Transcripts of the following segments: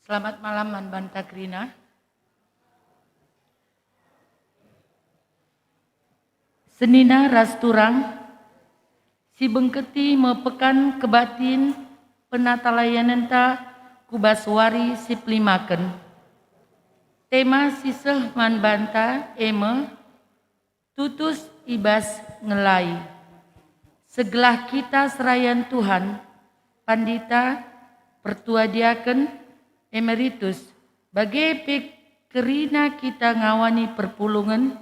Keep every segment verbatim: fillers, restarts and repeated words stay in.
Selamat malam man banta kerina. Senina ras turang, sibengketi me pekan kebaktin penatalayanenta ku bas wari si pelimaken. Tema si seh man banta e me, tutus i bas ngelai. Segelah kita serayan Tuhan, pandita, pertua diaken, emeritus, bage pe kerina kita ngawani perpulungen,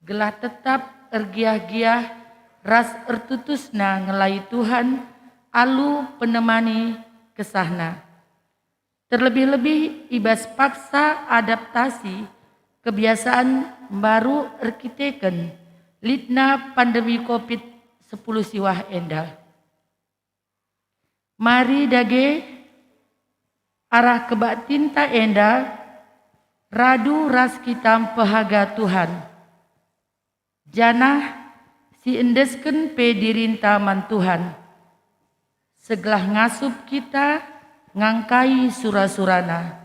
gelah tetap ergiah-giah ras ertutusna ngelai Tuhan alu penemani kesahNa. Terlebih-lebih i bas paksa adaptasi kebiasaan mbaru erkiteken litna pandemi covid sepuluh siwah enda. Mari dage arah kebaktinta enda radu ras kita mpehaga Tuhan. Janah si endesken pe dirinta man Tuhan, segelah ngasup kita ngangkai sura-suraNa.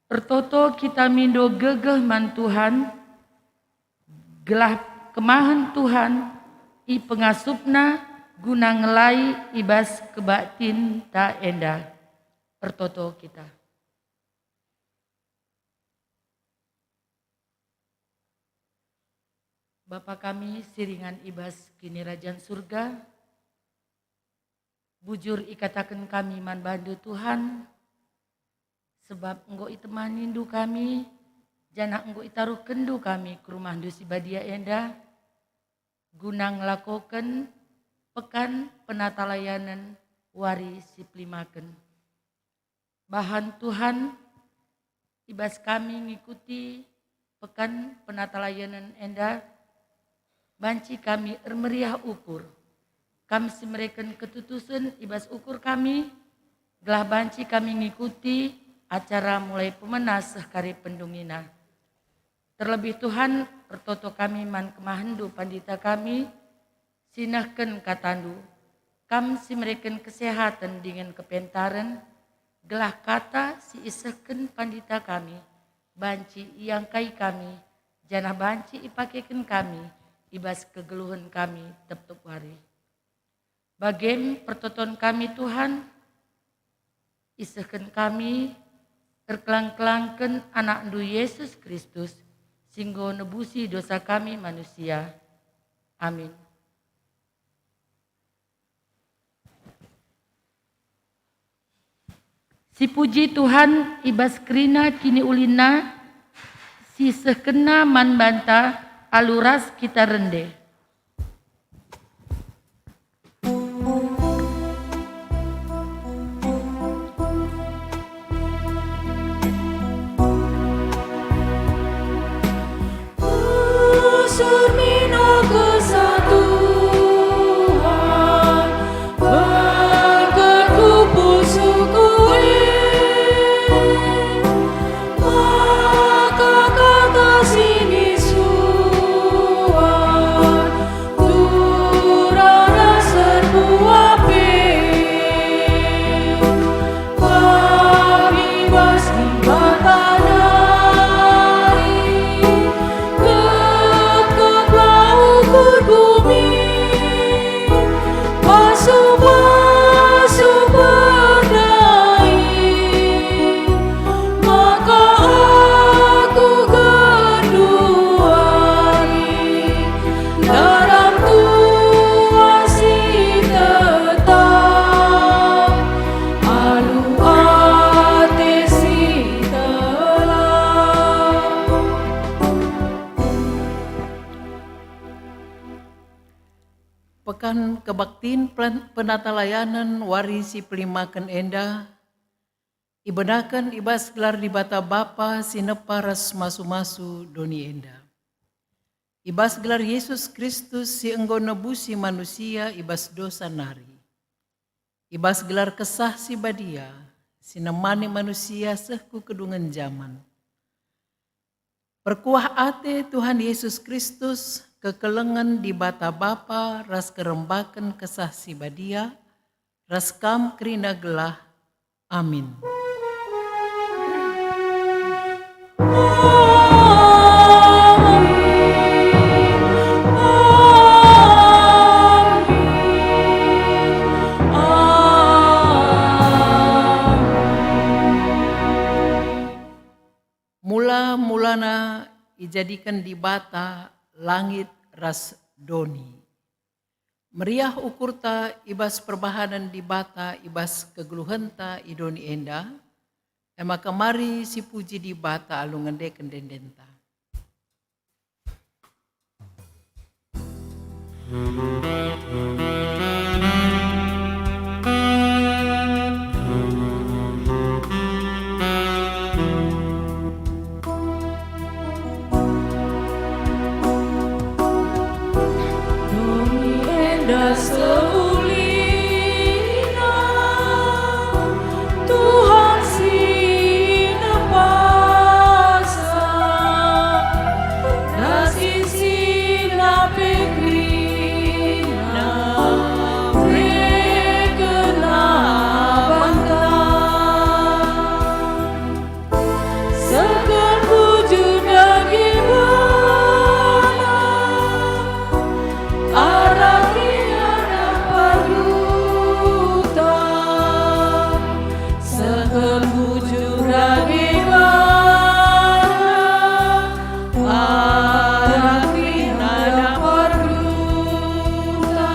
Ertoto kita mindo gegeh man Tuhan, gelah kemahen Tuhan ipengasupNa guna ngelai i bas kebaktinta enda. Ertoto kita. Bapa kami si ringan i bas Kinirajan Surga, bujur ikataken kami man bandu Tuhan, sebab enggo itemanindu kami, janah enggo itaruhkenndu kami ku rumahndu si badia enda, guna ngelakoken pekan penatalayanen wari si pelimaken. Bahan Tuhan, i bas kami ngikuti pekan penatalayanen enda, banci kami ermeriah ukur. Kam si mereken ketutusen i bas ukur kami, gelah banci kami ngikuti acara mulai pemena seh kari pendungina. Terlebih Tuhan, ertoto kami man kemahenndu pandita kami, si nehken katandu. Kam si mereken kesehaten dingen kepentaren, gelah kata si isehken pandita kami, banci iangkai kami, janah banci ipakeken kami i bas kegeluhen kami tep-tep wari. Bagem pertoton kami, Tuhan, isehken kami erkelang-kelangken AnakNdu Yesus Kristus, si enggo nebusi dosa kami manusia. Amin. Sipuji Tuhan i bas kerina kiniulinna, si sehkenna man banta alu ras kita rende. Usur mino kesah Tuhan, berkat ku pusuhku e. Maka kata si nisuan, turang ras erpuak pe. Kami bas Dibata nari, kekeklah ukur bumi, pasu-pasu perdai, maka aku genduari. Dalam Tuhan si tetap, alu ate si telah. Pekan Kebaktin Pen-, Penatalayanen wari si pelimaken enda ibenaken i bas gelar Dibata Bapa si nepa ras masu-masu doni enda. I bas gelar Yesus Kristus si enggo nebusi manusia i bas dosa nari. I bas gelar Kesah Si Badia si nemani manusia seh ku kedungen jaman. Perkuah ate Tuhan Yesus Kristus, kekelengen Dibata Bapa ras kerembaken Kesah Si Badia, ras kam kerina gelah. Amin. Amin. Amin. Amin. Mula-mulana ijadiken Dibata langit ras doni. Meriah ukurta i bas perbahanen Dibata i bas kegeluhenta i doni enda, e maka mari sipuji Dibata alu ngendeken ende-endenta. Doni enda seulina Tuhan si nepasa, ras isina pe kerina, mereken banta. Sehken bujur dage bana, arah kerina dampar duta. Sehken bujur dage bana, arah kerina dampar duta.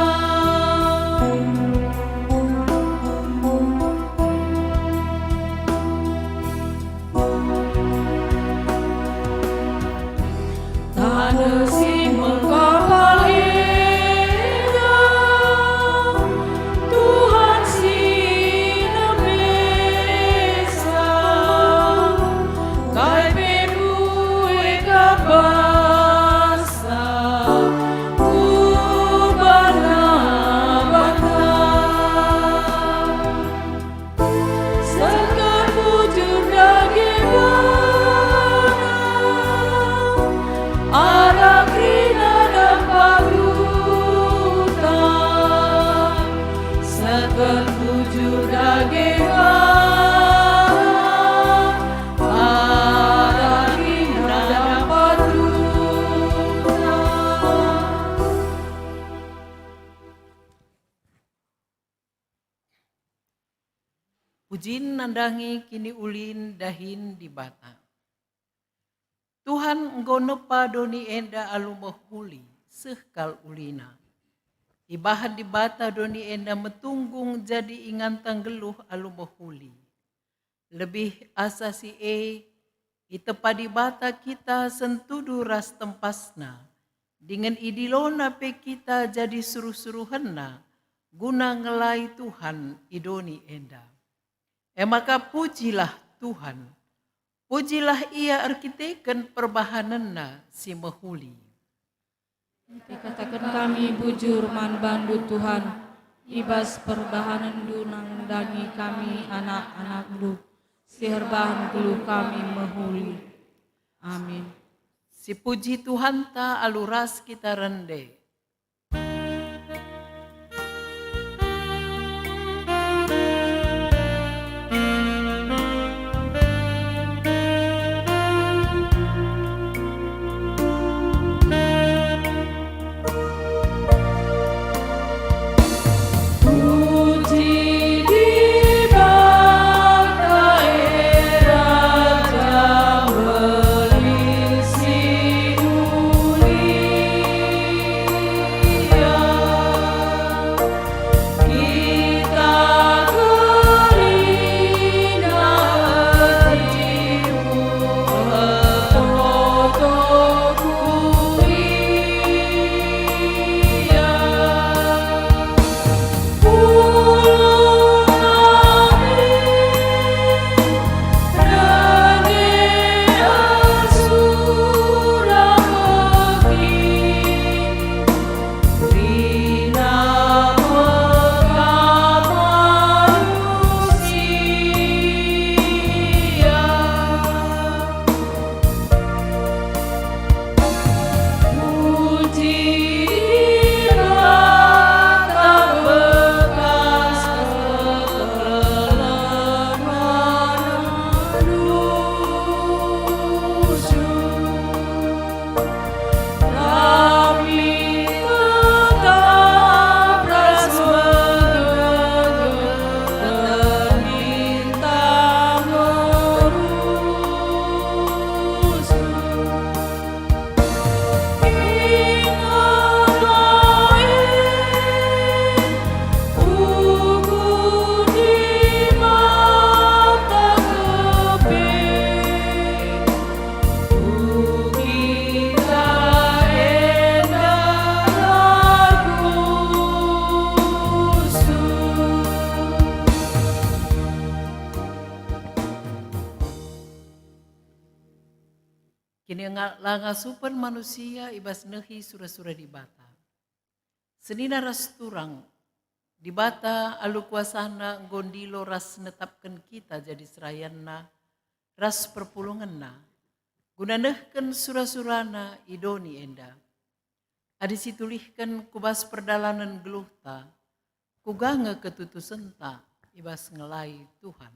Taneh si mengkapal enda, Tuhan si nemesa, kai pe mbue ka bas Kubahan banta. Sehken bujur dage bana, arah kerina dampar duta. Sehken bujur dage bana, arah kerina dampar duta. Pujin nandangi kiniulin dahin Dibata. Tuhan enggo nepa doni enda alu mehuli, seh kal ulina. Ibahan Dibata doni enda metunggung jadi inganta nggeluh alu mehuli. Lebih asa si e, itepa Dibata kita sentudu ras tempasNa, dingen idilona pe kita jadi suruh-suruhenNa guna ngelai Tuhan i doni enda. E maka pujilah Tuhan, pujilah Ia erkiteken perbahanenNa si mehuli. Ikataken kami bujur man bandu, Tuhan, i bas perbahanenNdu nandangi kami anak-anakNdu, si erbahan geluh kami mehuli. Amin. Sipuji Tuhanta alu ras kita rende. Puji Dibata e Raja Mbelin si Uli. Ini nga-, la ngasupen manusia i bas nehi sura-sura Dibata. Senina ras turang, Dibata alu kuasaNa enggo ndilo ras netapken kita jadi serayanNa ras perpulungenNa, guna nehken sura-suraNa i doni enda. Adi situlihken ku bas perdalanen geluhta, kuga nge ketutusenta i bas ngelai Tuhan?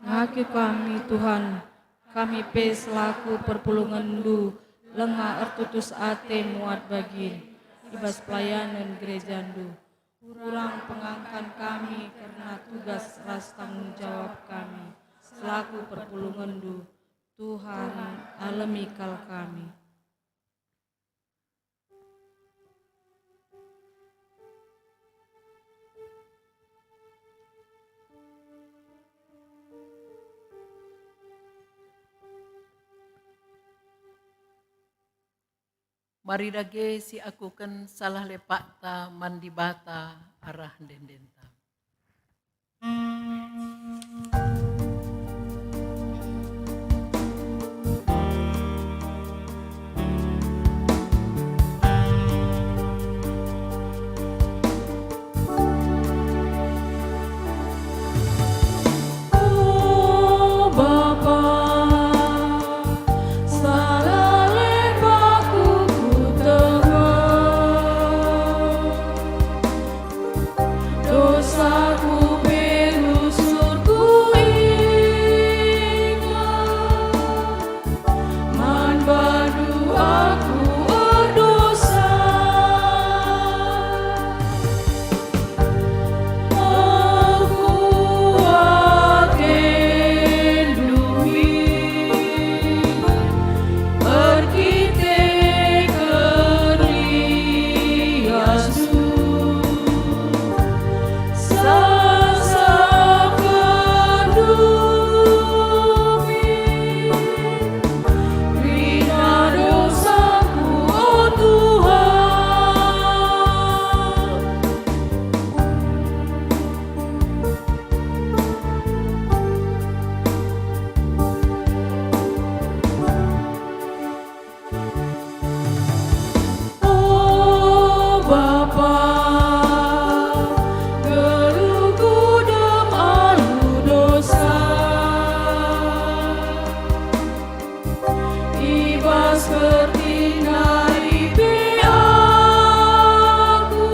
Ngake kami, Tuhan, kami pe selaku perpulungenNdu langa ertutus ate muat bagin i bas pelayanen gerejaNdu. Kurang pengangkan kami kerna tugas ras tanggung jawab kami selaku perpulungenNdu. Tuhan, alemi kal kami. Mari dage siakuken salah lepakta man Dibata arah ende-endenta. O Bapa, salah lepakku kutengah. Dosaku pe rusur kuingat, man bandu aku erdosa. Erkuatendu min erkiteken liasndu, sasapkenndu min kerina dosaku, o Tuhan. O Bapa, geluhku dem alu dosa. I bas kertina i pe aku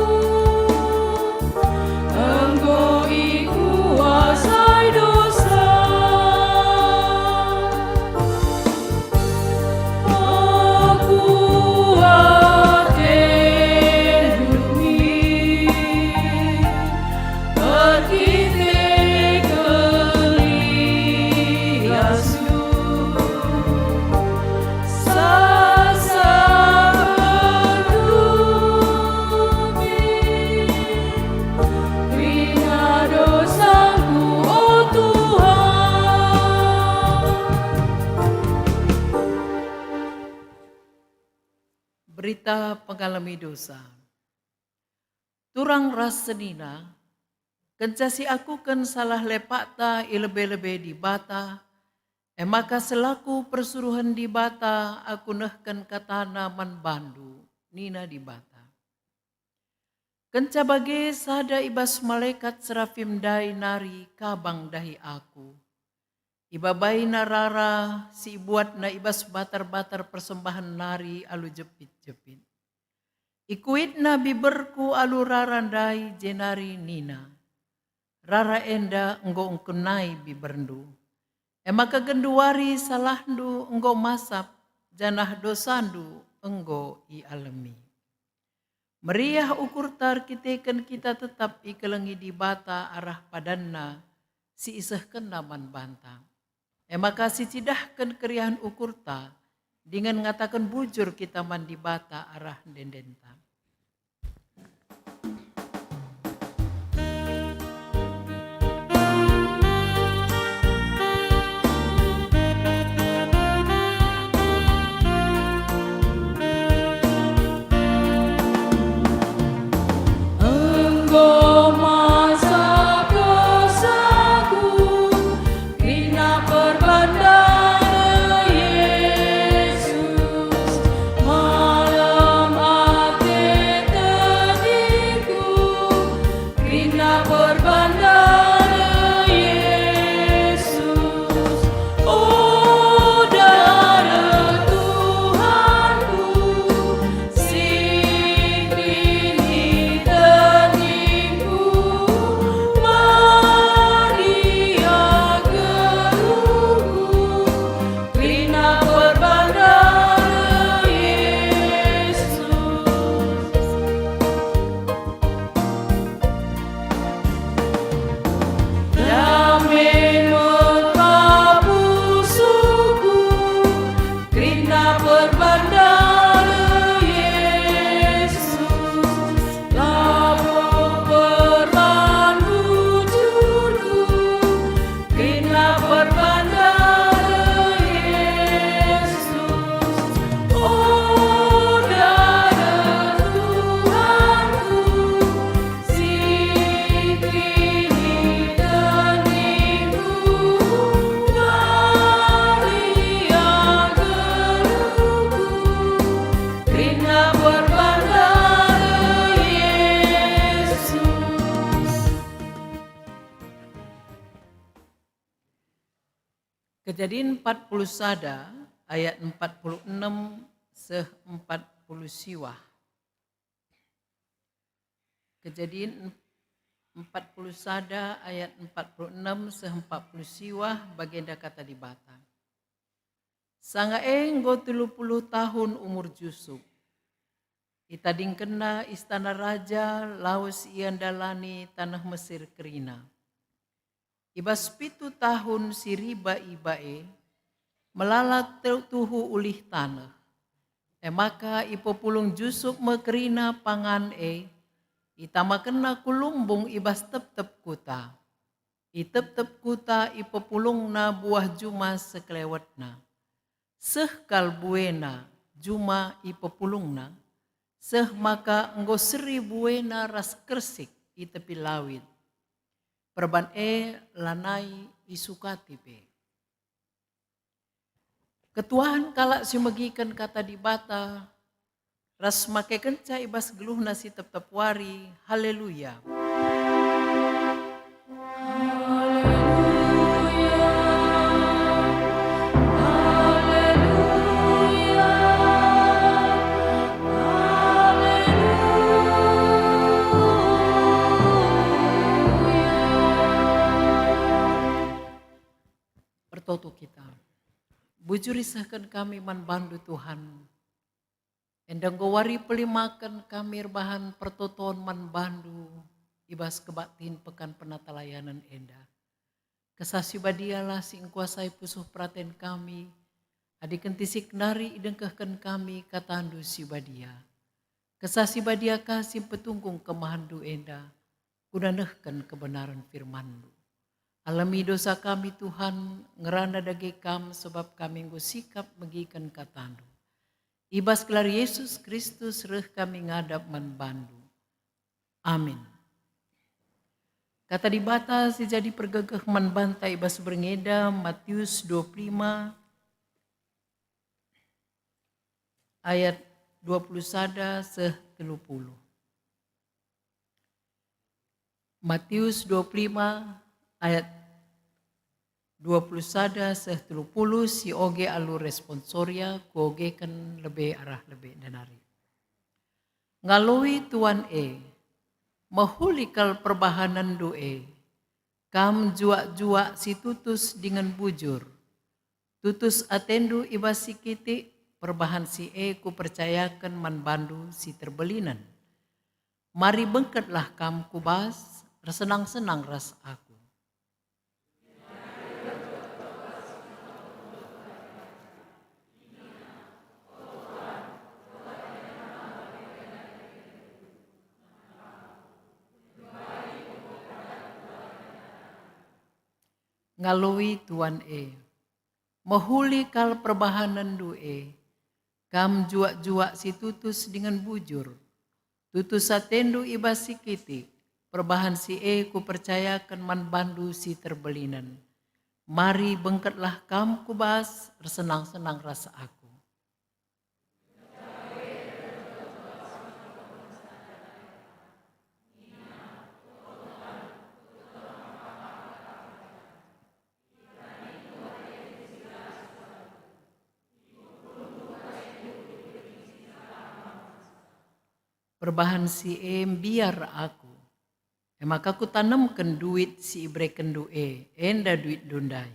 enggo ikuasai dosa. Aku atendu min erkiteken liasndu, sasapkenndu min kerina dosaku, o Tuhan. Berita pengalemi dosa. Turang ras senina, kenca siakuken salah lepakta i lebe-lebe Dibata, e maka selaku persuruhen Dibata aku nehken katana man bandu, nina Dibata. Kenca bage sada i bas malekat Serafim ndai nari kabang ndahi aku. Ibabaina rara si ibuatna i bas batar-batar persembahen nari alu jepit-jepit. Ikuitna biberku alu rara ndai jenari nina, "Rara enda enggo engkenai biberndu. E maka genduari salahndu enggo masap, janah dosandu enggo ialemi." Meriah ukurta erkiteken kita tetap ikelengi Dibata arah padanNa si isehkenNa man banta. E maka sicidahken keriahen ukurta dingen ngataken bujur kita man Dibata arah ende-endenta. Kejadin empat puluh sada ayat empat puluh enam seh empat puluh siwah. Kejadin empat puluh sada ayat empat puluh enam seh empat puluh siwah, bagenda kata Dibata. Sanga e enggo telu puluh tahun umur Jusup. Itadingkenna istana raja, lawes ia ndalani taneh Mesir kerina. I bas pitu tahun si riba-iba e, melala tu-, tuhu ulih taneh. E maka ipepulung Jusup me kerina pangan e, itamakenna ku lumbung i bas tep-tep kuta. I tep-tep kuta ipepulungna buah juma sekelewetna. Seh kal buena juma ipepulungna, seh maka enggo seri buena ras kersik i tepi lawit. Perban e lanai isukati pe. Ketuahen kalak si megiken kata Dibata ras makekenca i bas geluhna si tep-tep wari. Haleluya! Ertoto kita. Bujur isehken kami man bandu, Tuhan. Enda enggo wari pelimaken kami erbahan pertoton man bandu i bas kebaktin Pekan Penatalayanen enda. Kesah si badialah si engkuasai pusuh peraten kami, adi kentisik nari idengkehken kami katandu si badia. Kesah si badia ka si mpetunggung kemahenndu enda, guna nehken kebenaren firmanndu. Alemi dosa kami, Tuhan, ngerana dage Kam, sebab kami enggo sikap megiken katandu. I bas gelar Yesus Kristus reh kami ngadap man bandu. Amin. Kata Dibata si jadi pergegeh man banta i bas berngi enda, Matius dua puluh lima ayat dua puluh sada seh telu puluh. Matius dua puluh lima ayat dua puluh sada seh telu puluh, si oge alu responsoria, kuogeken lebe arah lebe enda nari. Ngaloi tuan e, "Mehuli kal perbahanenndu e, kam juak-juak si tutus dingen bujur. Tutus atendu i bas si kitik, perbahan si e kupercayaken man bandu si terbelinen. Mari bengketlah kam ku bas, ersenang-senang ras aku." Ngaloi tuan e, "Mehuli kal perbahanenndu e, kam juak-juak si tutus dingen bujur. Tutus atendu i bas si kitik, perbahan si e kupercayaken man bandu si terbelinen. Mari bengketlah kam ku bas, ersenang-senang ras aku." Perbahan si e mbiar aku, e maka kutanemken duit si iberekenndu e, enda duitndu ndai.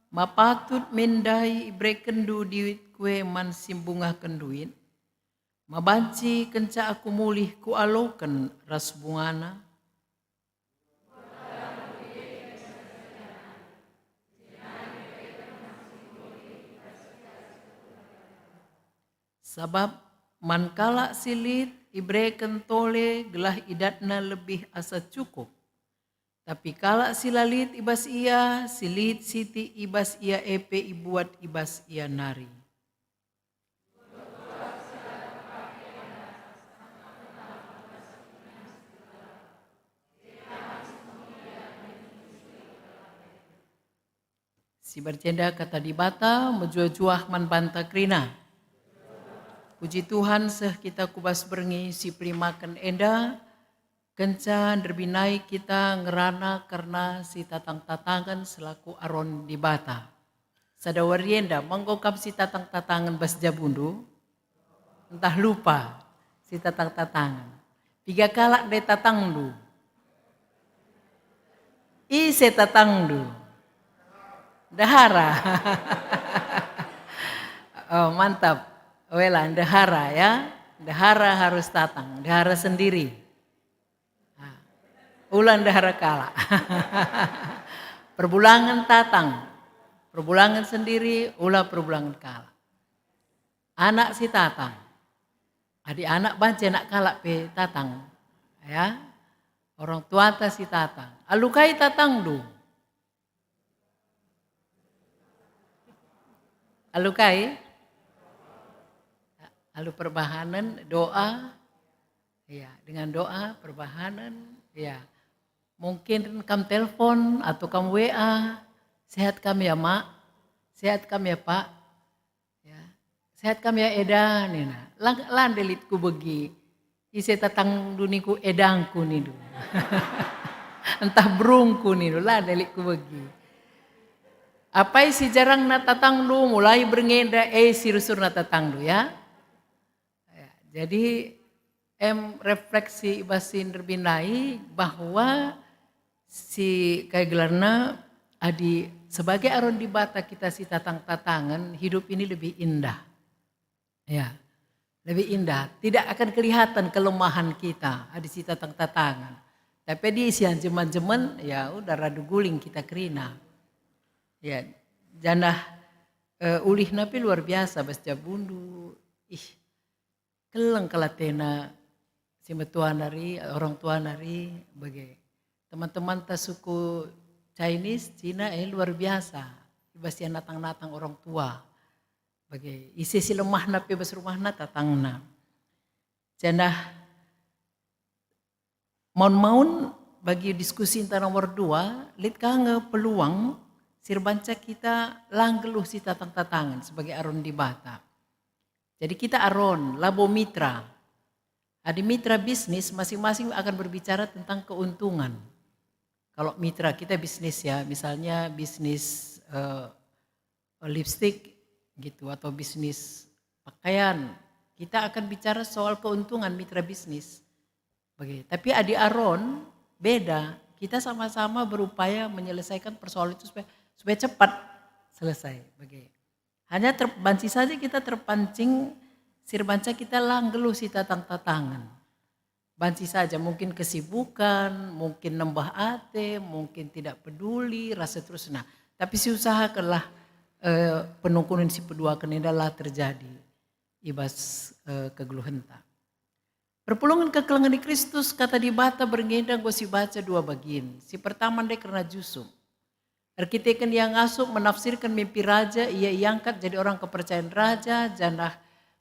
Ma patut min ndai iberekenndu duitku e man si mbungahken duit? Ma banci kenca aku mulih kualoken ras bungana? Sabap man kalak si lit ibereken tole gelah idatna lebih asa cukup. Tapi kalak si la lit i bas ia, si lit sitik i bas ia e pe ibuat i bas ia nari. Si bage enda kata Dibata mejuah-juah man banta kerina. Puji Tuhan, seh kita ku bas berngi si pelimaken enda, kenca nderbinai kita ngerana kerna sitatang-tatangen selaku aron Dibata. Sada wari enda, ma enggo kam sitatang-tatangen bas jabundu? Ntah lupa sitatang-tatangen? Piga kalak ndai tatangndu? Ise tatangndu? Ndehara. Oh, mantap. Wela, ndehara ya. Ndehara harus tatang, ndehara sendiri. Ah. Ula ndehara kalak. Perbulangen tatang. Perbulangen sendiri, ula perbulangen kalak. Anak si tatang. Adi anak banci anak kalak pe tatang. Ya. Orang tuata si tatang. Alu kai tatangndu? Alu kai? Alu perbahanen, doa. Ya, dengan doa, perbahanen, ya. Mungkin kam telepon atau kam W A, "Sehat kam ya, Mak? Sehat kam ya, Pak? Ya. Sehat kam ya, Eda?" nina. La, la ndai lit kubegi. "Ise tatangndu?" ningku, "Edangku," nindu. Ntah berungku nindu, la ndai lit kubegi. Apai si jarangna tatangndu, mulai berngi enda, eh, si rusurna tatangndu, ya. Ya, jadi, em, refleksi i bas si nderbinai bahwa si, kai gelarna, adi sebagai aron Dibata kita sitatang-tatangen, hidup ini lebih indah. Ya, lebih indah. Tidak akan kelihatan kelemahan kita adi sitatang-tatangen. Tapi adi sianjeman-jeman, ya udah, radu guling kita kerina. Ya, janah, eh, ulihna pe luar biasa bas jabundu. Ih, keleng kal atena si metua nari, orang tua nari, bage. Teman-temanta suku Chinese, Cina, eh, luar biasa. I bas ia natang-natang orang tua. Bage, ise si lemahna pe bas rumahna tatangna. Janah maun-maun bagi diskusinta nomor dua, lit ka nge peluang si erbanca kita la nggeluh sitatang-tatangen sebagai aron Dibata. Jadi kita aron, labo mitra. Adi mitra bisnis, masing-masing akan berbicara tentang keuntungan. Kalau mitra kita bisnis ya, misalnya bisnis, eh, lipstick gitu, atau bisnis pakaian, kita akan bicara soal keuntungan mitra bisnis. Bage. Tapi adi aron, beda. Kita sama-sama berupaya menyelesaikan persoalan itu supaya, supaya cepat selesai. Bage. Hanya ter-, banci saja kita terpancing, si erbanca kita la nggeluh sitatang-tatangen. Banci saja, mungkin kesibukan, mungkin nembeh ate, mungkin tidak peduli, ras seterusna. Tapi siusahakenlah, eh, penungkunen si peduaken enda la terjadi i bas, eh, kegeluhenta. Perpulungen kekelengen Kristus, kata Dibata berngi enda enggo sibaca dua bagin. Si pertama ndai kerna Jusup. Erkiteken ia ngasup menafsirken mimpi raja, ia iangkat jadi orang kepercayan raja, janah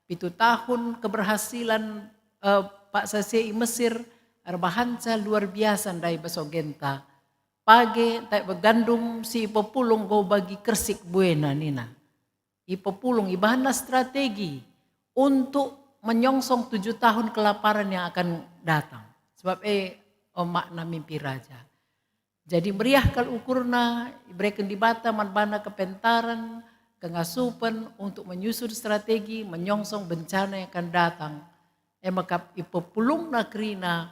pitu tahun keberhasilan, eh, paksa si e i Mesir erbahanca luar biasa ndai bas ogenta. Page, ntai be gandum si ipepulung enggo bagi kersik buena nina. Ipepulung, ibahanna strategi untuk menyongsong tujuh tahun kelaparan yang akan datang. Sebab e, o, makna mimpi raja. Jadi meriah kal ukurna, ibereken Dibata man bana kepentaren, kengasupen untuk menyusun strategi menyongsong bencana yang akan datang. E maka ipepulungna kerina,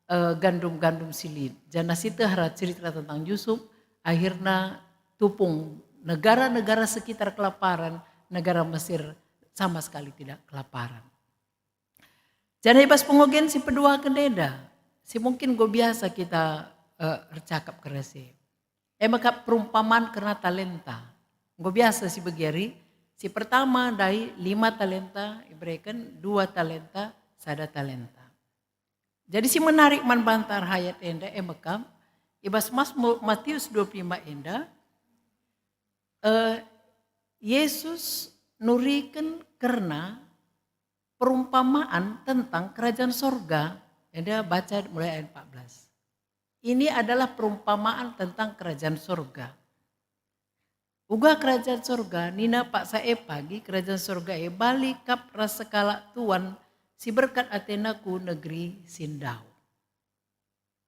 eh, gandum-gandum si lit. Janah sietehna cerita tentang Jusup, akhirna tupung negara-negara sekitar kelaparan, negara Mesir sama sekali tidak kelaparan. Janah i bas pengogen si peduaken enda, si mungkin enggo biasa kita, eh, ercakap kerna si e. E maka perumpaman kerna talenta. Enggo biasa si begi ari, si pertama ndai lima talenta ibereken, dua talenta, sada talenta. Jadi si menarik man banta erhayat enda e maka, i bas Mas-, Matius dua puluh lima enda, eh, Yesus nuriken kerna perumpamaan tentang kerajaan sorga. Enda baca mulai ayat empat belas. Ini adalah perumpamaan tentang kerajaan sorga. Uga kerajaan sorga, nina paksa e pagi kerajaan sorga e bali kap ras sekalak tuan si berkat atena ku negeri si ndauh.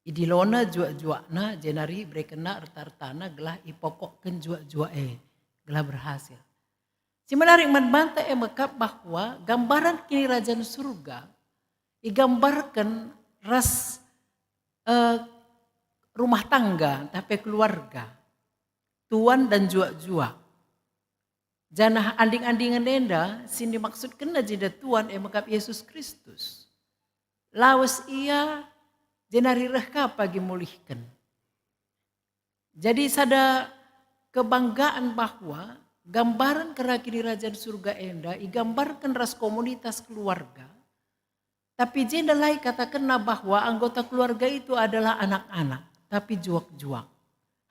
Idilona juak-juakna, jenari iberekenna erta-ertana gelah ipokokken juak-juak e, gelah berhasil. Si menarik man banta e mekap bahwa gambaran kinirajan surga igambarken ras, eh, rumah tangga ntah pe keluarga, tuan dan juak-juak. Janah anding-andingen enda si nimaksudkenna jenda tuan e mekap Yesus Kristus. Lawes ia, jenari reh ka pagi mulihken. Jadi sada kebanggaan bahwa gambaren kera kinirajan surga enda igambarken ras komunitas keluarga, tapi jenda la ikatakenna bahwa anggota keluarga itu adalah anak-anak, tapi juak-juak,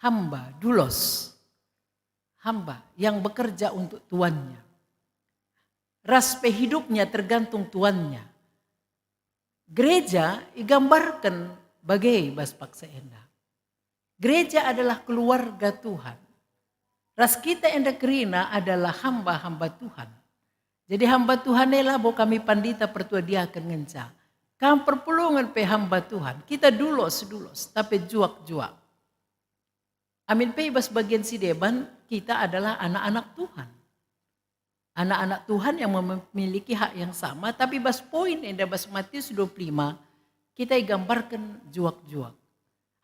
hamba, dulos, hamba yang bekerja untuk tuannya. Ras pe hidupnya tergantung tuannya. Gereja igambarken bage bas paksa enda. Gereja adalah keluarga Tuhan. Ras kita enda kerina adalah hamba-hamba Tuhan. Jadi hamba Tuhan e labo kami pandita pertua diaken ngenca. Kam perpulungen pe hamba Tuhan. Kita dulos-dulos, tapi juak-juak. Amin pe i bas bagian si deban, kita adalah anak-anak Tuhan. Anak-anak Tuhan yang memiliki hak yang sama, tapi bas poin enda bas Matius dua puluh lima, kita igambarken juak-juak.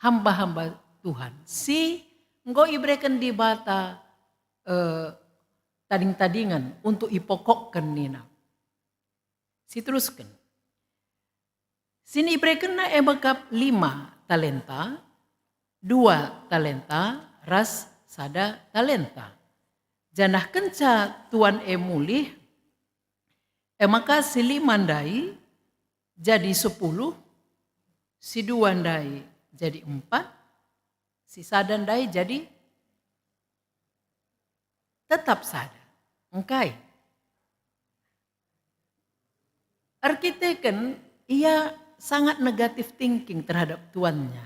Hamba-hamba Tuhan si enggo ibereken Dibata, eh, tading-tadingen untuk ipokokken nina. Siterusken. Si iberekenna e mekap lima talenta, dua talenta, ras sada talenta. Janah kenca tuan e mulih, e maka si lima ndai jadi sepuluh, si dua ndai jadi empat, si sada ndai jadi tetap sada. Engkai? Erkiteken ia sangat negatif thinking terhadap tuannya.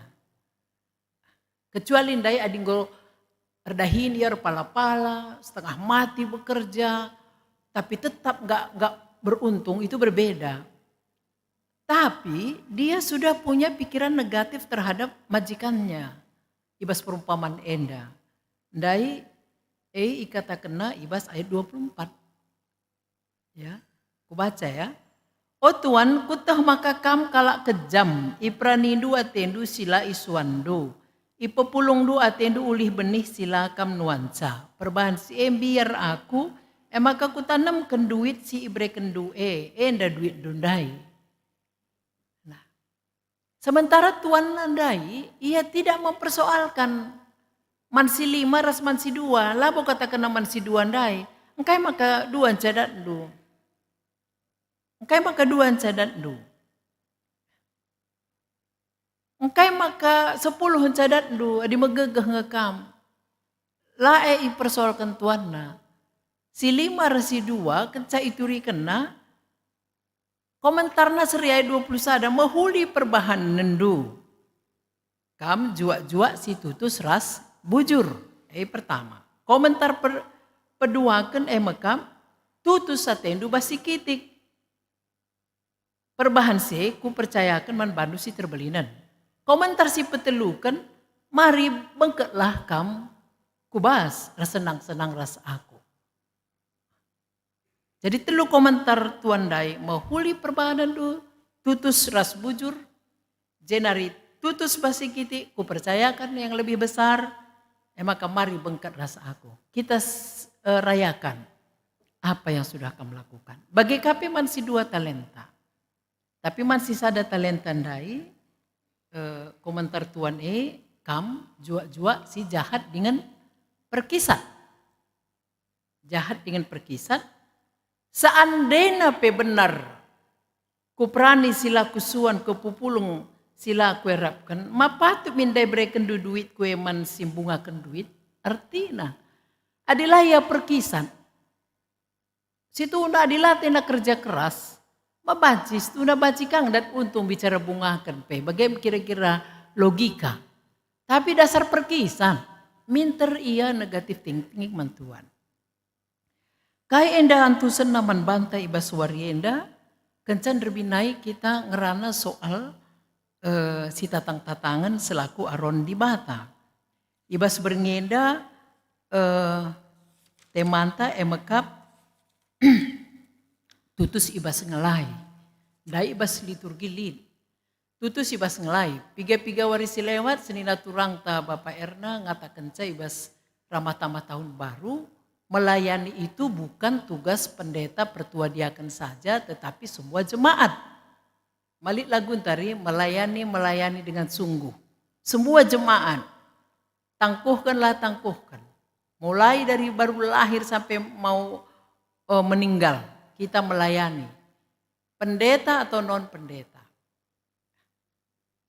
Kecuali ndai adi enggo erdahin ia erpala-pala, setengah mati bekerja, tapi tetap nggak, nggak beruntung, itu berbeda. Tapi dia sudah punya pikiran negatif terhadap majikannya. I bas perumpaman enda. Ndai e ikatakenna i bas ayat dua puluh empat. Ya, kubaca ya. "O Tuan, kueteh maka kam kalak kejam, iperanindu atendu si la isuanndu, ipepulungndu atendu ulih benih si la kam nuanca. Perbahan si e mbiar aku, e maka kutanemken duit si iberekenndu e, enda duitndu ndai." Nah, sementara tuanna ndai, ia tidak mempersoalkan man si lima ras man si dua, labo katakenna man si dua ndai, "Engkai maka dua ncadatndu? Engkai maka dua ncadatndu? Engkai maka sepuluh ncadatndu adi megegeh nge kam?" La e ipersoalken tuanna. Si lima ras si dua kenca iturikenna, komentarna seri ayat dua puluh sada, "Mehuli perbahanenndu. Kam juak-juak si tutus ras bujur." E pertama. Komentar per-, peduaken e mekam, "Tutus atendu bas si kitik. Perbahan si e kupercayaken man bandu si terbelinen." Komentar si peteluken, "Mari bengketlah kam ku bas ersenang-senang ras aku." Jadi telu komentar tuan ndai, "Mehuli perbahanenndu, tutus ras bujur, jenari tutus bas si kitik, kupercayaken yang lebih besar, e maka mari bengket ras aku." Kita s-, eh, rayakan apa yang sudah kam lakukan. Bage ka pe man si dua talenta. Tapi man si sada talenta ndai, eh, komentar tuan e, "Kam juak-juak si jahat dingen perkisat." Jahat dingen perkisat, seandena pe benar kuperani si la kusuan, kepepulung si la kuerapken, ma patut min ndai berekenndu duitku e man si mbungaken duit? Ertina, adi la ia perkisat, situhuna adi la atena kerja keras, ma banci situhuna banci ka ndat untung bicara bungaken pe, bage kira-kira logika. Tapi dasar perkisat. Minter ia negatif thinking man Tuhan. Kai enda antusenna man banta i bas wari enda? Kenca nderbinai kita ngerana soal, eh, sitatang-tatangen selaku aron Dibata. I bas berngi enda, eh, temanta e mekap tutus i bas ngelai. Ndai i bas liturgi lit. Tutus i bas ngelai. Piga-piga wari si lewat, senina turangta Bapa Erna ngatakenca i bas ramah tamah tahun baru, melayani itu bukan tugas pendeta, pertua, diaken saja, tetapi semua jemaat. Malit lagu ntari, melayani, melayani dengan sungguh. Semua jemaat. Tangkuhkenlah, tangkuhken. Mulai dari baru lahir sampai mau, eh, meninggal, kita melayani. Pendeta atau non pendeta.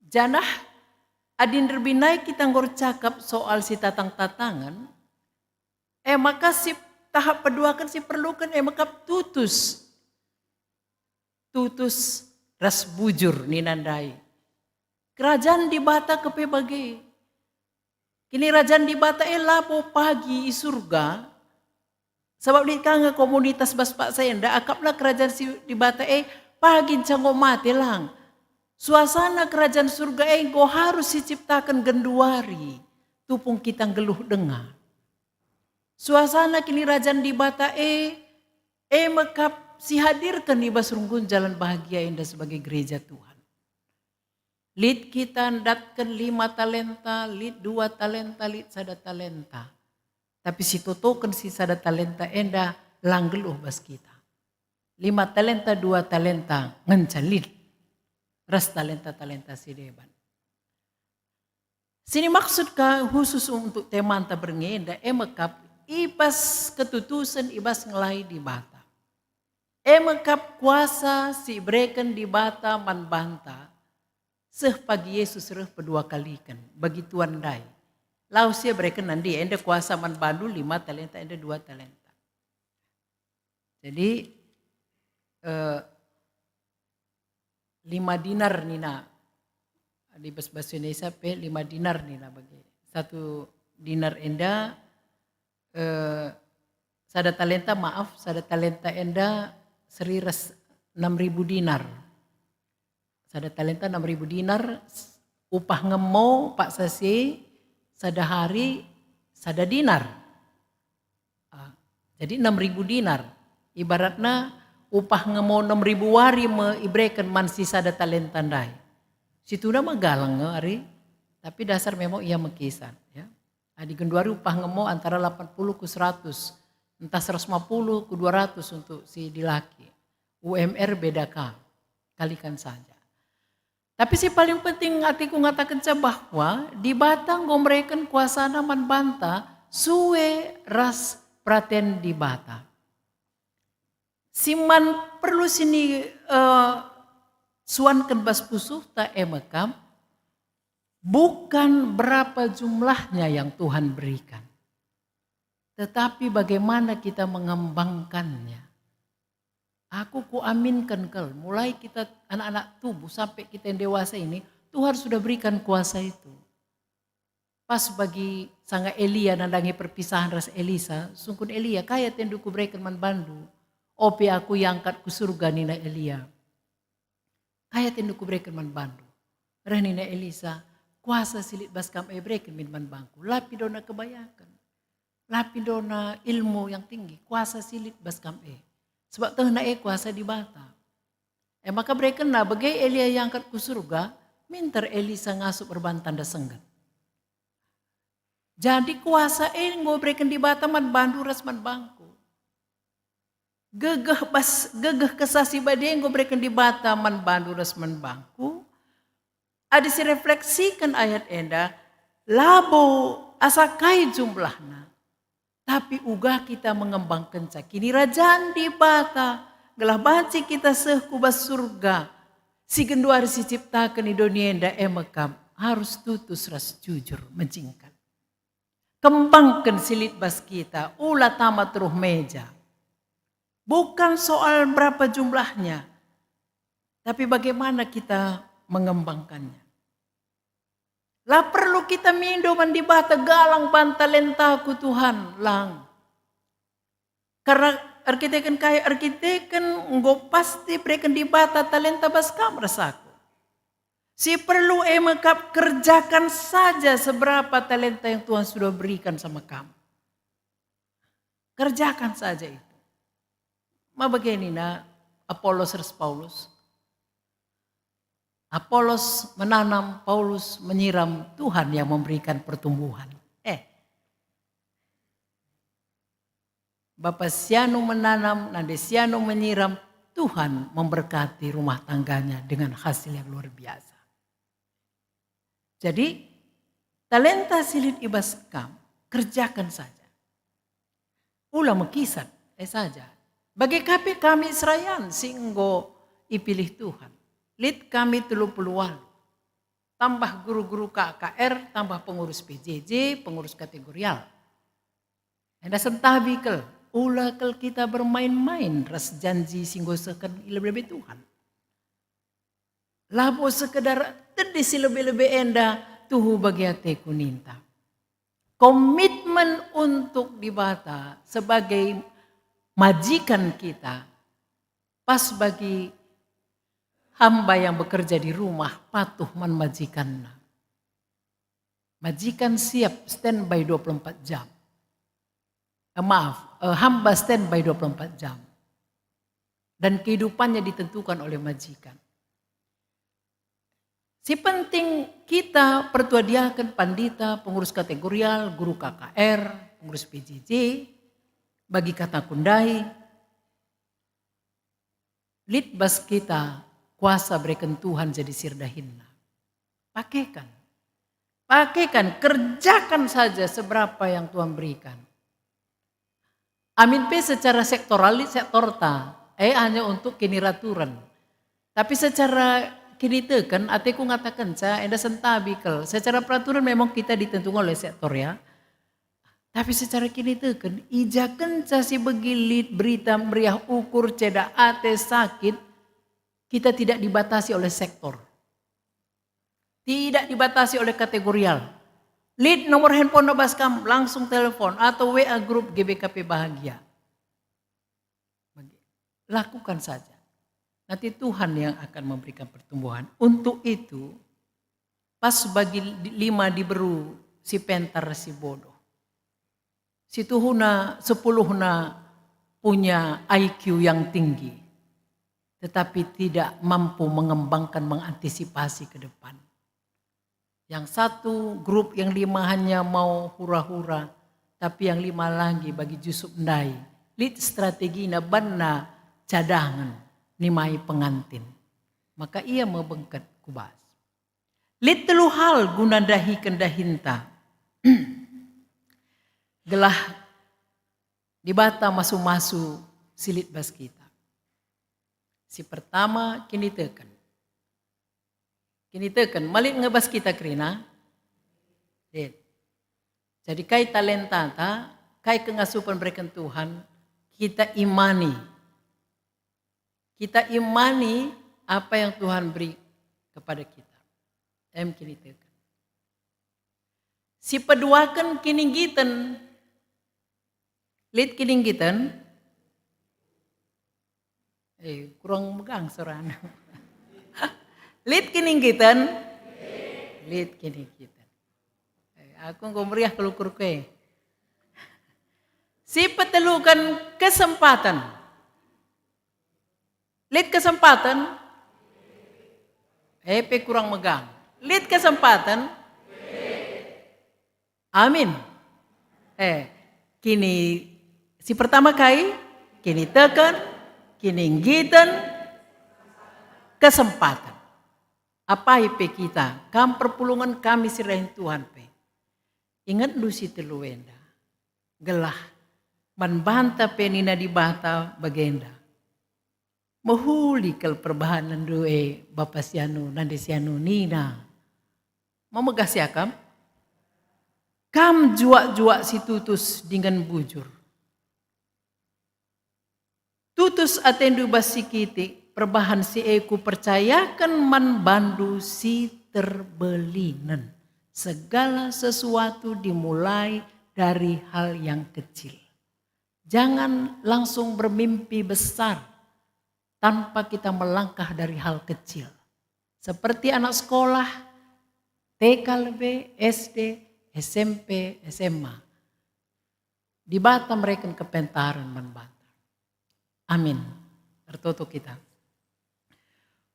Janah adi nderbinai kita enggo ercakap soal sitatang-tatangen, e maka si tahap peduaken si perluken e maka tutus. Tutus ras bujur nina ndai. Kerajaan Dibata kepe bage. Kinirajan Dibata e labo pagi i Surga, sabap lit ka nge komunitas bas paksa enda, akapna kerajaan si Dibata e pagi nca enggo mate lang. Suasana kerajaan Surga e enggo harus siciptaken genduari, tupung kita nggeluh denga. Suasana kinirajan Dibata e, e mekap sihadirken i bas runggun jalan bahagia enda sebagai gereja Tuhan. Lit kita ndatken lima talenta, lit dua talenta, lit sada talenta. Tapi sitotoken si sada talenta enda la nggeluh bas kita. Lima talenta, dua talenta ngenca lit. Ras talenta-talenta si deban. Sini maksud ka khusus untuk temanta berngi enda e mekap i bas ketutusen i bas ngelai Dibata. E mekap kuasa si ibereken Dibata man banta, seh pagi Yesus reh pedua kaliken bagi Tuan ndai. Lawes ia bereken nandi enda kuasa man bandu lima talenta enda dua talenta. Jadi, eh, lima dinar nina, di bas bahasa Indonesia pe lima dinar nina bagi. Satu dinar enda, eh, sada talenta, maaf, sada talenta enda seri ras enam ribu dinar. Sada talenta enam ribu dinar, s-, upah ngemo paksa si sada hari sada dinar. Ah, jadi enam ribu dinar. Ibaratna upah ngemo enam ribu wari me ibereken man si sada talenta ndai. Situhuna me galang nge ari, tapi dasar memang ia mekisan, ya. Adi genduari upah ngemo antara lapan puluh ku seratus, entah seratus lima puluh ku dua ratus untuk si dilaki. U M R beda ka, kalikan saja. Tapi si paling penting atiku ngatakenca bahwa Dibata enggo mereken kuasana man banta sue ras peraten Dibata. Si man perlu sini, eh, suanken bas pusuhta e mekam, bukan berapa jumlahnya yang Tuhan berikan, tetapi bagaimana kita mengembangkannya. Aku kuaminken kal, mulai kita anak-anak tubuh sampai kita yang dewasa ini, Tuhan sudah berikan kuasa itu. Pas bagi sanga Elia nandangi perpisahan ras Elisa, sungkun Elia, "Kai atendu kubereken man bandu, ope aku iangkat ku surga," nina Elia. "Kai atendu kubereken man bandu?" Reh nina Elisa, "Kuasa si lit bas kam e bereken min man bangku." La pe ndona kebayaken. La pe ndona ilmu yang tinggi, kuasa si lit bas kam e. Sebab tehna e kuasa Dibata. E maka berekenna bage Elia iangkat ku surga, minter Elisa ngasup erban tanda sengget. Jadi kuasa e enggo bereken Dibata man bandu ras man bangku. Gegeh bas, gegeh Kesah Si Badia enggo bereken Dibata man bandu ras man bangku. Adi sirefleksiken ayat enda, labo asa kai jumlahna, tapi uga kita mengembangkenca Kinirajan Dibata, gelah banci kita seh ku bas surga, si genduari siciptaken i doni enda e mekam, harus tutus ras jujur mejingken. Kembangken si lit bas kita, ula tama teruh meja. Bukan soal berapa jumlahnya, tapi bagaimana kita mengembangkannya. La perlu kita mindo man Dibata, "Galang ban talentaku, Tuhan." Lang. Karena erkiteken kai? Erkiteken enggo pasti bereken Dibata talenta bas kam ras aku. Si perlu e me kap, kerjakan saja seberapa talenta yang Tuhan sudah berikan sama kam. Kerjakan saja itu. Ma bage nina Apolos ras Paulus. Apolos menanam, Paulus menyiram, Tuhan yang memberikan pertumbuhan. Eh, Bapa si anu menanam, nande si anu menyiram, Tuhan memberkati rumah tangganya dengan hasil yang luar biasa. Jadi, talenta si lit i bas kam, kerjakan saja. Ula mekisat, e saja. Bage ka pe kami serayan si enggo ipilih Tuhan. Lit kami telu puluh walu. Tambah guru-guru K K R, tambah pengurus P J J, pengurus kategorial. Enda sentabi kal, ula kal kita bermain-main ras janji si enggo isehken i lebe-lebe Tuhan. Labo sekedar tedis si lebe-lebe enda tuhu bagi ateku ninta. Komitmen untuk Dibata sebagai majikan kita, pas bagi hamba yang bekerja di rumah patuh man majikanna. Majikan siap standby dua puluh empat jam. Eh, maaf, eh, hamba standby dua puluh empat jam. Dan kehidupannya ditentukan oleh majikan. Si penting kita pertua diaken, pandita, pengurus kategorial, guru K K R, pengurus P J J, bagi kataku ndai, lit bas kita kuasa bereken Tuhan jadi si erdahinna. Pakekan. Pakekan, kerjakan saja seberapa yang Tuhan berikan. Amin pe secara sektoral lit sektorta, eh, hanya untuk kiniraturen. Tapi secara kiniteken, ateku ngatakenca, enda sentabi kal. Secara peraturan memang kita ditentukan oleh sektor, ya. Tapi secara kiniteken, i ja kenca si begi lit berita meriah, ukur, ceda ate, sakit, kita tidak dibatasi oleh sektor. Tidak dibatasi oleh kategorial. Lit nomor handphone bas kam, langsung telepon atau W A grup G B K P Bahagia. Lakukan saja. Nanti Tuhan yang akan memberikan pertumbuhan. Untuk itu, pas bagi lima diberu si pintar, si bodoh. Si tuhuna, sepuluhna punya I Q yang tinggi, tetapi tidak mampu mengembangkan, mengantisipasi ke depan. Yang satu grup, yang lima hanya mau hura-hura, tapi yang lima lagi bagi Jusup ndai, lit strategina, banna cadangen, nimai pengantin. Maka ia me bengket ku bas. Lit telu hal guna ndahiken dahinta gelah Dibata masu-masu si lit bas kita. Si pertama, kiniteken. Kiniteken, ma lit nge bas kita kerina? Lit. Jadi kai talentata, kai kengasupen bereken Tuhan, kita imani. Kita imani apa yang Tuhan beri kepada kita. Em kiniteken. Si peduaken, kininggiten. Lit kininggiten? Eh, kurang megang sorana. Lit kininggiten? Lit kininggiten. Eh, aku enggo meriah kelukur kue. Si peteluken, kesempaten. Lit kesempaten? Eh, pe kurang megang. Lit kesempaten? Amin. Eh, kini, si pertama kai, kiniteken, kininggiten, kesempaten. Apai pe kita, kam perpulungen, kami si dahin Tuhan pe. Ingetndu si telu enda, gelah man banta pe nina Dibata bagenda. Mehuli kal perbahanenndu e, bapa si anu, nande si anu, nina, "Memegah siakam? Kam juak-juak si tutus dingen bujur. Tutus atendu bas si kitik, perbahan si e kupercayaken man bandu si terbelinen." Segala sesuatu dimulai dari hal yang kecil. Jangan langsung bermimpi besar tanpa kita melangkah dari hal kecil. Seperti anak sekolah, T K lebe, S D, S M P, S M A. Dibata mereken kepentaren man banta. Amin. Ertoto kita.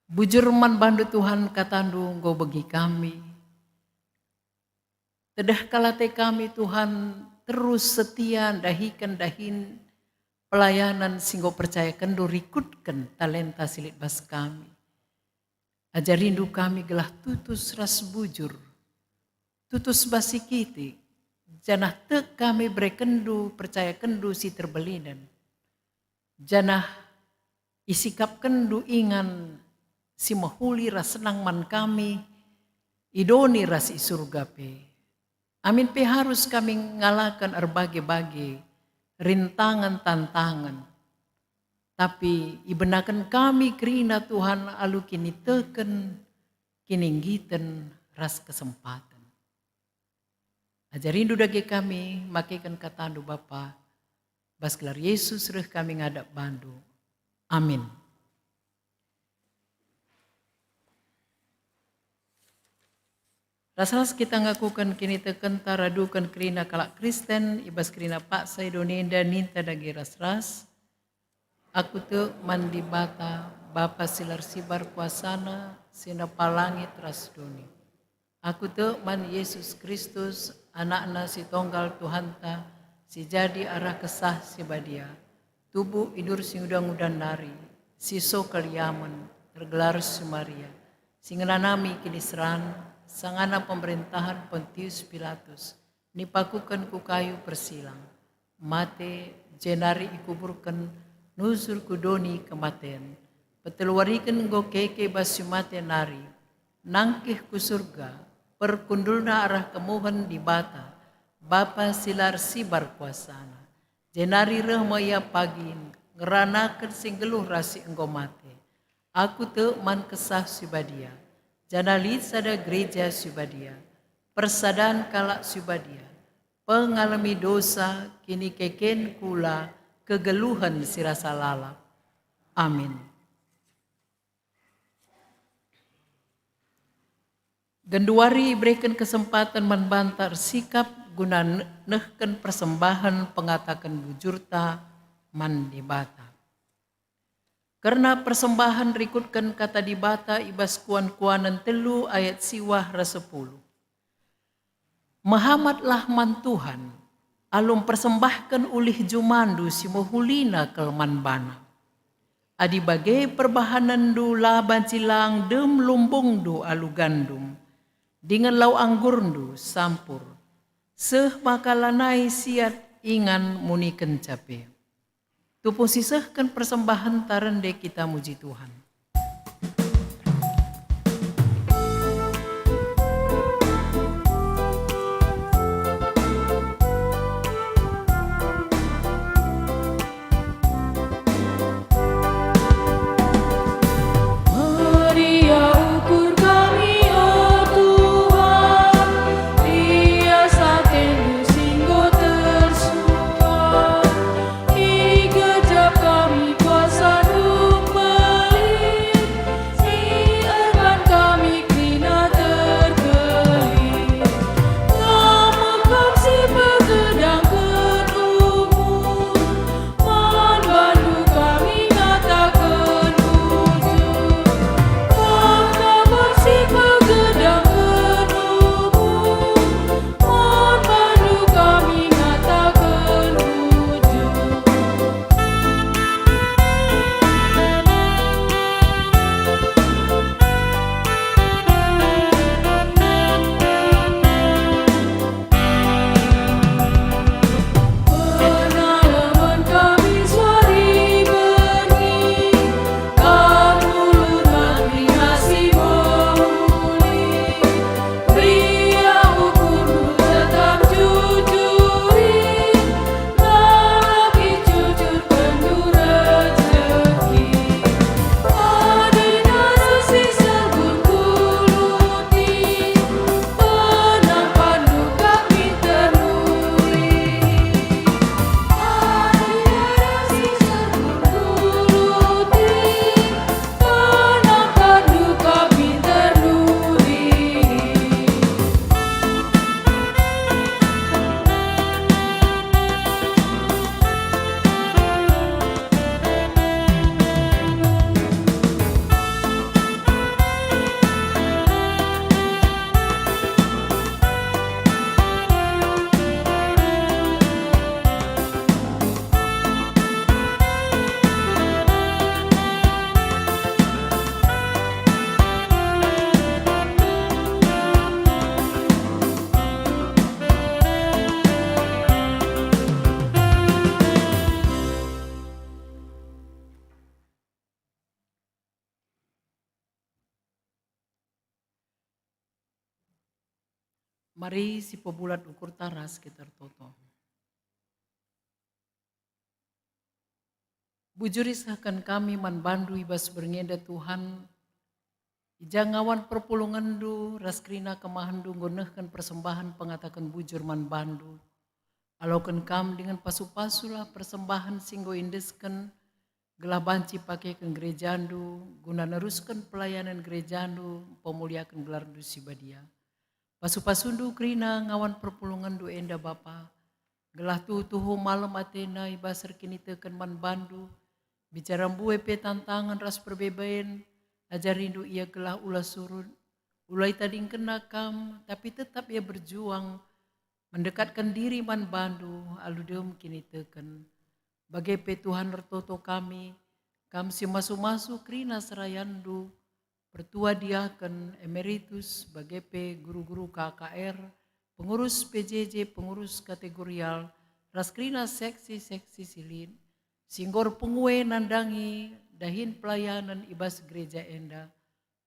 Bujur man bandu Tuhan, katandu enggo begi kami. Tedeh kal ate kami, Tuhan, terus setia ndahiken dahin pelayanan si enggo percayakenndu rikutken talenta si lit bas kami. Ajarindu kami gelah tutus ras bujur, tutus bas si kitik, janah tek kami berekenndu, percayakenndu si terbelinen, janah isikapkenndu ingan si mehuli ras senang man kami, i doni ras i Surga pe. Amin pe arus kami ngalaken erbage-bage rintangen tantangen, tapi ibenaken kami kerina Tuhan alu kiniteken, kininggiten, ras kesempaten. Ajarindu dage kami makeken katandu Bapa, bas gelar Yesus reh kami ngadap bandu. Amin. Ras-ras kita ngakuken kinitekenta raduken kerina kalak Kristen, i bas kerina paksa i doni enda ninta dage ras-ras. Aku tek man Dibata, Bapa si la ersibar kuasaNa, si nepa langit ras doni. Aku tek man Yesus Kristus, AnakNa si tonggal Tuhanta, si jadi arah Kesah Si Badia, tubuh i Duri Singuda-nguda nari, si so kaliamen, ergelar si Maria, si ngenanami kiniseran, sangana pemerentahen Pontius Pilatus, nipakuken ku kayu persilang, mate, jenari ikuburken, nusur ku doni kematen. Petelu wariken enggo keke bas si mate nari, nangkih ku Surga, perkundulna arah kemuhen Dibata, Bapa si la ersibar kuasaNa. Jenari reh me Ia pagi ngeranaken si nggeluh ras si enggo mate. Aku tek man Kesah Si Badia, janah lit sada Gereja Si Badia, persadan kalak si badia, pengalemi dosa, kinikeken kula, kegeluhen si rasa lalap. Amin. Genduari ibereken kesempaten man banta ersikap guna ne-, nehken persembahen pengataken bujurta man Dibata. Kerna persembahen rikutken Kata Dibata i bas Kuan-kuanen telu ayat siwah ras sepuluh. Mehamatlah man Tuhan, alu mpersembahken ulih jumandu si mehulina kal man baNa. Adi bage perbahanenndu la banci lang dem lumbungndu alu gandum, dingen lau anggurndu sampur, seh maka lanai siat ingan munikenca pe. Tupung sisehken persembahenta rende kita muji Tuhan. Meriah ukur kami, o Tuhan, lias atendu si enggo tersumpah. Ikejap kami kuasandu melimpah. Mari sipebulat ukurta ras kita ertoto. Bujur isehken kami man bandu i bas berngi enda Tuhan, i ja ngawan perpulungenndu ras kerina kemahenndu enggo nehken persembahen pengataken bujur man bandu. Aloken kam dingen pasu-pasulah persembahen si enggo iendesken, gelah banci pakeken gerejandu guna nerusken pelayanen gerejandu, pemuliaken gelarndu si badia. Pasu-pasundu kerina ngawan perpulungenndu enda Bapa, gelah tuhu-tuhu malem atena i bas erkiniteken man bandu, bicara mbue pe tantangen ras perbeben, ajarindu ia gelah ula surut, ula itadingkenna kam, tapi tetap ia berjuang, mendekatken diri man bandu alu dem kiniteken. Bage pe Tuhan ertoto kami, kam si masu-masu kerina serayandu, pertua diaken, emeritus, bage pe guru-guru K K R, pengurus P J J, pengurus kategorial, ras kerina seksi-seksi si lit, si enggo erpengue nandangi dahin pelayanen i bas gereja enda.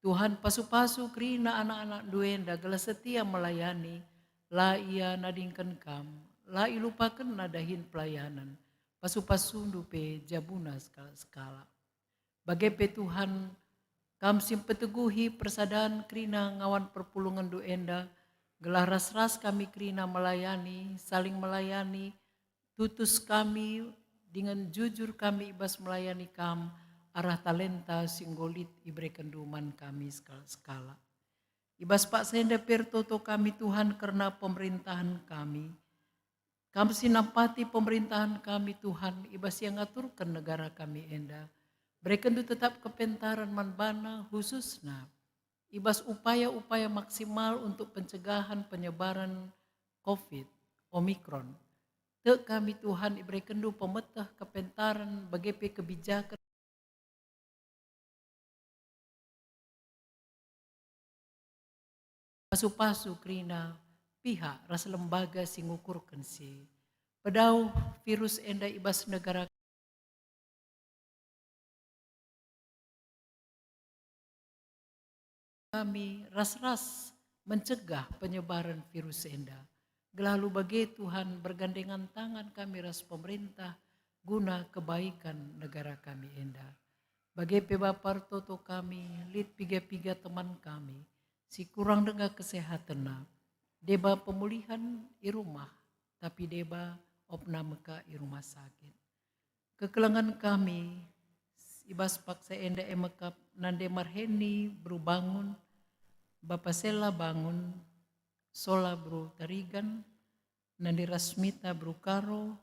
Tuhan, pasu-pasu kerina anak-anakndu enda gelah setia melayani, la ia nadingken kam, la ilupakenna dahin pelayanen, pasu-pasundu pe jabuna sekalak-sekalak. Bage pe Tuhan, kam si mpeteguhi persadan kerina ngawan perpulungenndu enda, gelah ras-ras kami kerina melayani, saling melayani, tutus kami dingen jujur kami i bas melayani kam arah talenta si enggo lit iberekenndu man kami sekalak-sekalak. I bas paksa enda pe ertoto kami Tuhan kerna pemerintahen kami. Kam si nampati pemerintahen kami Tuhan i bas ia ngaturken negara kami enda. Berekenndu tetap kepentaren man bana khususna i bas upaya-upaya maksimal untuk pencegahan penyebaran covid, Omikron. Tek kami Tuhan iberekenndu pemeteh kepentaren bage pe kebijaken. Pasu-pasu kerina pihak ras lembaga si ngukurken si pedauh virus enda i bas negara kami ras-ras mencegah penyebaran virus enda. Gelah alu bage Tuhan bergandengan tangan kami ras pemerintah guna kebaikan negara kami enda. Bage pe Bapa ertoto kami, lit piga-piga teman kami si kurang denga kesehatenna, deba pemulihan i rumah, tapi deba opname ka i rumah sakit. Kekelengen kami i bas paksa enda e mekap nande Marheni Bru Bangun, Bapa Sela Bangun, Sola Bru Tarigan, nande Rasmita Bru Karo,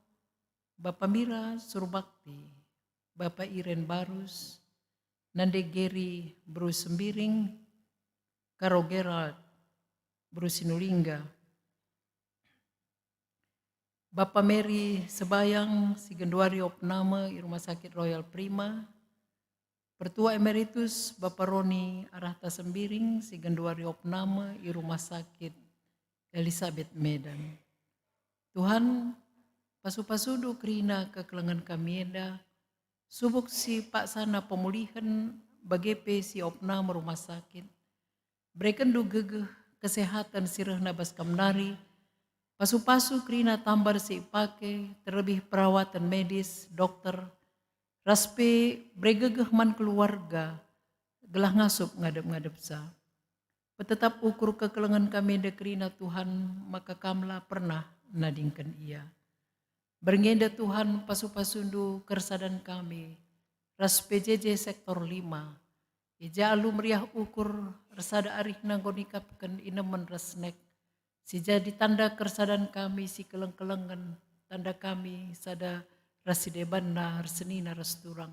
Bapa Mira Surbakti, Bapa Iren Barus, nande Geri Bru Sembiring, Karo Gerald Bru Sinulingga, Bapa Mary Sebayang si genduari opname i Rumah Sakit Royal Prima, Pertua Emeritus Bapa Roni Arahta Sembiring si genduari opname i Rumah Sakit Elisabeth Medan. Tuhan, pasu-pasundu kerina kekelengen kami enda, subuk si paksana pemulihen bage pe si opname rumah sakit. Berekenndu gegeh kesehaten si rehna bas kam nari, pasu-pasu kerina tambar si ipake, terlebih perawatan medis, dokter, ras pe bere gegeh man keluarga gelah ngasup ngadep-ngadepsa. Petetap ukur kekelengen kami enda kerina Tuhan, maka Kam la pernah nadingken ia. Berngi enda Tuhan, pasu-pasundu kersadan kami ras P J J Sektor lima. I ja alu meriah ukur ersada arihna enggo nikapken inemen ras snack, si jadi tanda kersadan kami si keleng-kelengen, tanda kami sada ras si debanna ersenina ras turang.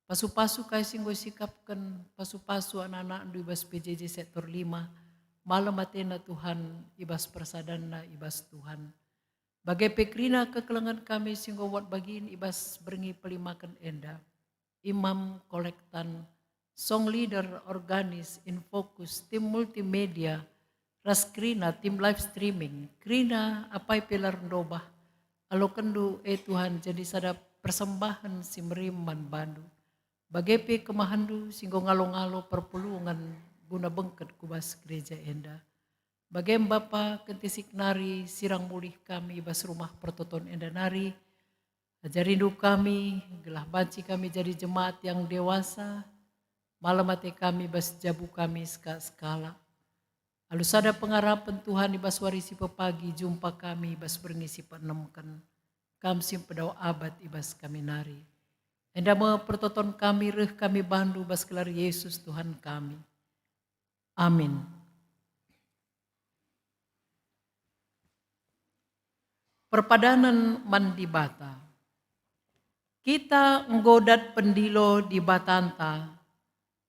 Pasu-pasu kai si enggo isikapken, pasu-pasu anak-anakndu i bas P J J Sektor lima, malem atena Tuhan i bas persadanna i bas Tuhan. Bage pe kerina kekelengen kami si enggo buat bagin i bas berngi pelimaken enda. Imam, kolektan, song leader, organis, infokus, tim multimedia, ras kerina tim live streaming, kerina apai pe la erndobah, alokenndu, e Tuhan, jadi sada persembahen si merim man bandu. Bage pe kemahenndu si enggo ngalo-ngalo perpulungen guna bengket ku bas gereja enda. Bage me Bapa, kentisik nari sirang mulih kami i bas rumah pertoton enda nari. Ajarindu kami, gelah banci kami jadi jemaat yang dewasa, malem ate kami bas jabu kami sekalak-sekalak. Alu sada pengarapen Tuhan, i bas wari si pepagi jumpa kami i bas berngi si peenemken, Kam si mpedau abat i bas kami nari. Enda me pertoton kami, reh kami bandu bas gelar Yesus Tuhan kami. Amin. Perpadanen man Dibata. Kita enggo dat pendilo Dibatanta,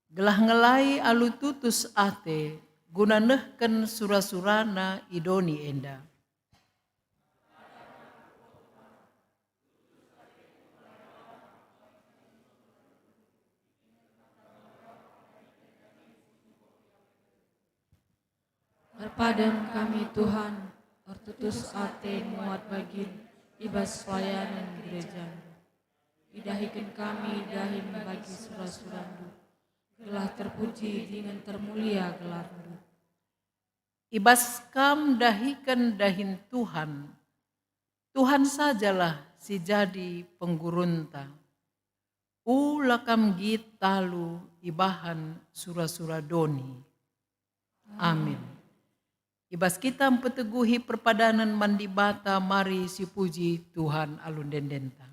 gelah ngelai alu tutus ate guna nehken sura-suraNa i doni enda. Erpadan kami, Tuhan, ertutus ate muat bagin i bas pelayanen gerejaNdu. Idahiken kami dahin bagi sura-suraNdu, gelah terpuji dingen termulia gelarNdu. I bas Kam dahiken dahin Tuhan, Tuhan sajalah si jadi penggurunta. Ula Kam nggit talu ibahan sura-sura doni. Amin. I bas kita mpeteguhi perpadanen man Dibata, mari sipuji Tuhan alu ende-endenta.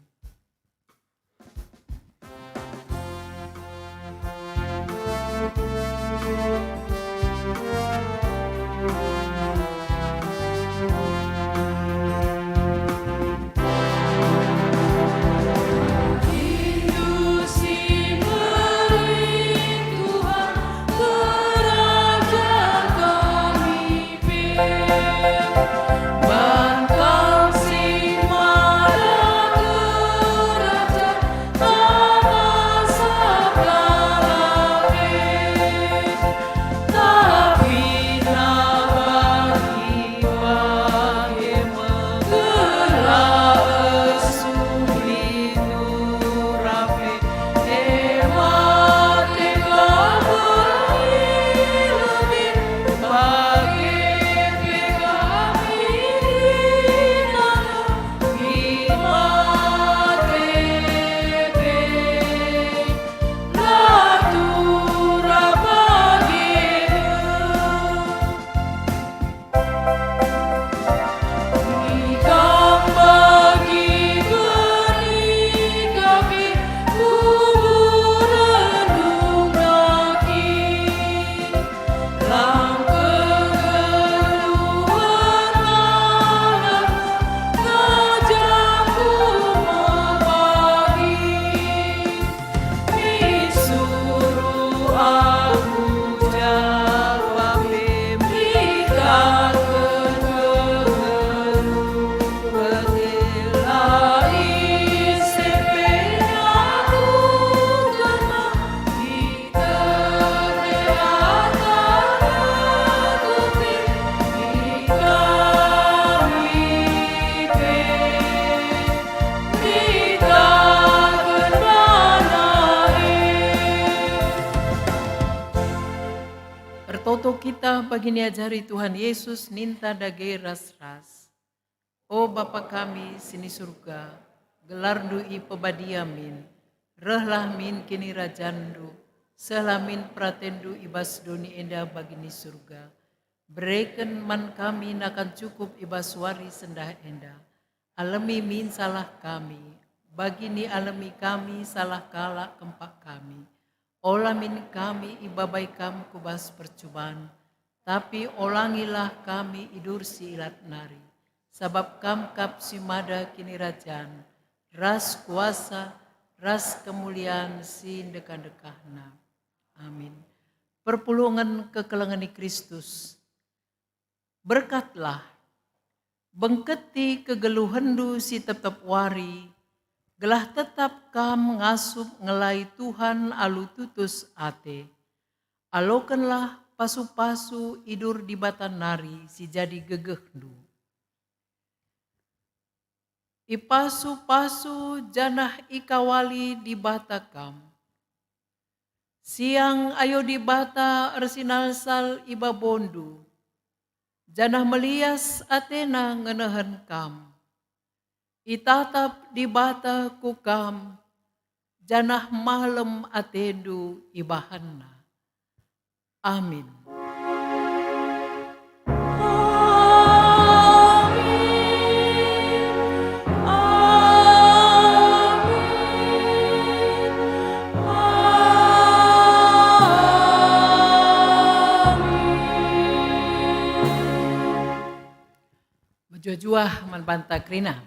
Ertoto kita bagi niajari Tuhan Yesus ninta dage ras-ras. O Bapa kami si ni Surga, gelarNdu ipebadia min, rehlah min kinirajanNdu, sehlah min peratenNdu i bas doni enda bagi ni Surga. Bereken man kami nakan cukup i bas wari sendah enda. Alemi min salah kami, bagi ni alemi kami salah kalak kempak kami. Ola min kami ibabai Kam ku bas percuban, tapi olangilah kami i bas si ilat nari, sabap Kam kap si mada kinirajan, ras kuasa, ras kemulian si ndekah-ndekahna. Amin. Perpulungen kekelengen Kristus. Berkatlah, bengketi kegeluhenNdu si tep-tep wari, gelah tetap kam ngasup ngelai Tuhan alu tutus ate. Alokenlah pasu-pasu idur Dibata nari si jadi gegehndu. Ipasu-pasu janah ikawali Dibata kam. Siang ayo Dibata ersinalsal i babondu. janah melias atena ngenehen kam. Itatap Dibata ku kam, janah malem atendu ibahanNa. Amin. Amin. Amin. Amin. Mejuah-juah man banta kerina.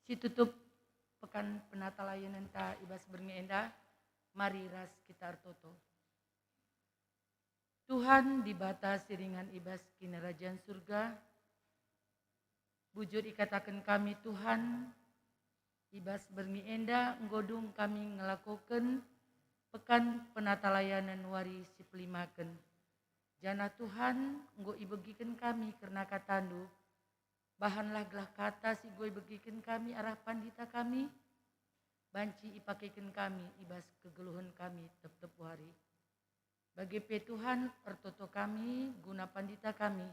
Situtup pekan penatalayanenta i bas berngi enda, mari ras kita ertoto. Tuhan Dibata si ringan i bas Kinirajan Surga, bujur ikataken kami, Tuhan, i bas berngi enda enggo dung kami ngelakoken pekan penatalayanen wari si pelimaken. Janah Tuhan, enggo ibegiken kami kerna kataNdu. Bahanlah gelah kata si enggo ibegiken kami arah pandita kami, banci ipakeken kami i bas kegeluhen kami tep-tep wari. Bage pe Tuhan, ertoto kami guna pandita kami.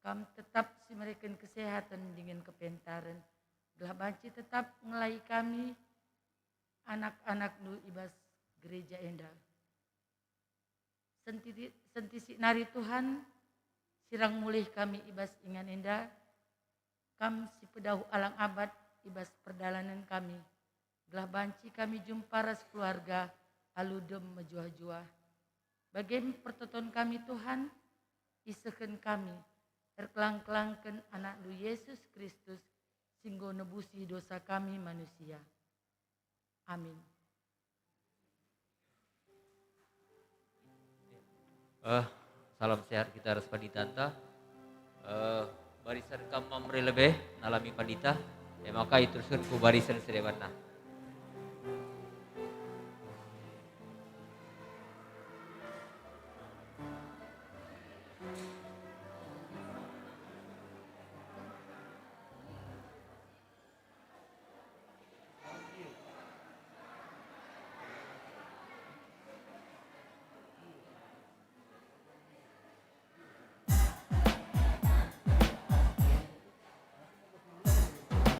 Kam tetap si mereken kesehaten dingen kepentaren, gelah banci tetap ngelai kami, anak-anakNdu i bas gereja enda. Senti, senti si nari Tuhan, sirang mulih kami i bas ingan enda, Kam si pedauh alang abad i bas perdalanen kami, gelah banci kami jumpa ras keluarga alu dem mejuah-juah. Bage me pertoton kami, Tuhan, isehken kami erkelang-kelangken AnakNdu Yesus Kristus, si enggo nebusi dosa kami manusia. Amin. Eh, salam sehat kita ras panditanta. Eh, barisan kam mam re lebe nalami pandita, e maka iterusken ku barisan si debanna.